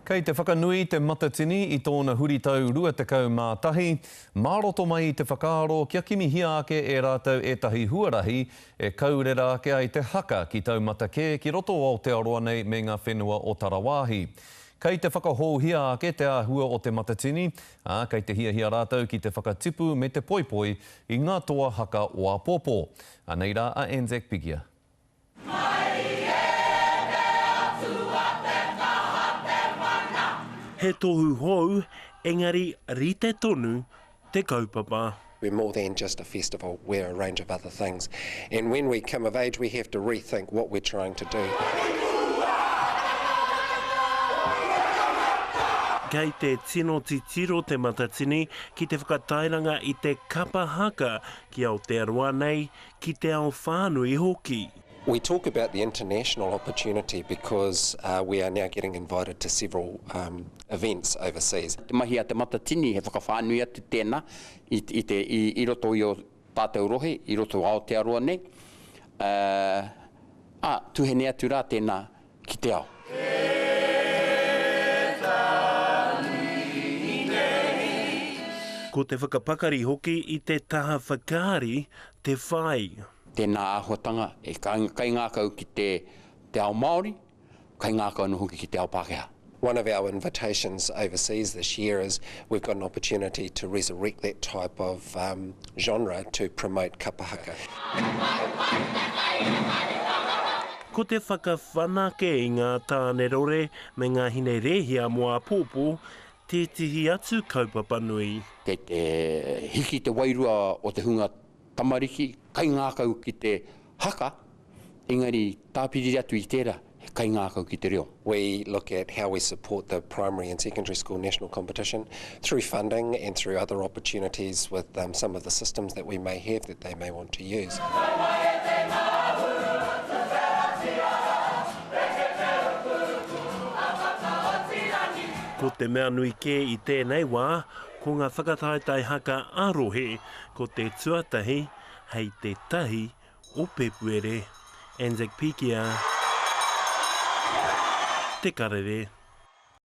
Kei te whakanui Te Matatini i tōna huritau 21, mā roto mai i te whakaaro kia kimihia ake e rātou ētahi huarahi e kaurera ake ai te haka ki taumata kē ki roto o Aotearoa nei me ngā whenua o tarawāhi. Kei te whakahouhia ake te āhua o Te Matatini, ā, kei te hiahia rātou ki te whakatipu me te poipoi i ngā toa haka o āpōpō. Anei rā a Anzac Pigia. Mai e te Atua te kaha te mana. He tohu hou, engari rite tonu te kaupapa. We're more than just a festival, we're a range of other things and when we come of age we have to rethink what we're trying to do. Kei te tino titiro Te Matatini ki te whakatairanga i te kapa haka ki Aotearoa nei, ki te ao whānui hoki. We talk about the international opportunity because we are now getting invited to several events overseas. Te mahi a Te Matatini he whakawhānui atu tēnā i te, i roto i ō tātou rohe, i roto o Aotearoa nei, ā, tuhene atu rā tēnā ki te ao. Ko te whakapakari hoki i te taha whakaari te whai. Tēnā āhuatanga e kaingākau ki te ao Māori, kaingākau anō hoki ki te ao Pākehā. One of our invitations overseas this year is we've got an opportunity to resurrect that type of genre to promote kapa haka. Ko te whakawhanake i ngā tāne rore me ngā hine rēhia mō āpōpō tētehi atu kaupapa nui. Kei te hiki te wairua o te hunga tamariki kaingākau ki te haka, engari tāpiri atu i tērā, he kaingākau ki te reo. We look at how we support the primary and secondary school national competition through funding and through other opportunities with some of the systems that we may have that they may want to use. Ko te mea nui kē i tēnei wā, ko ngā whakataetae haka ā-rohe, ko te tuatahi hei te tahi o Pēpuere. Anzac Pikia, Te Karere.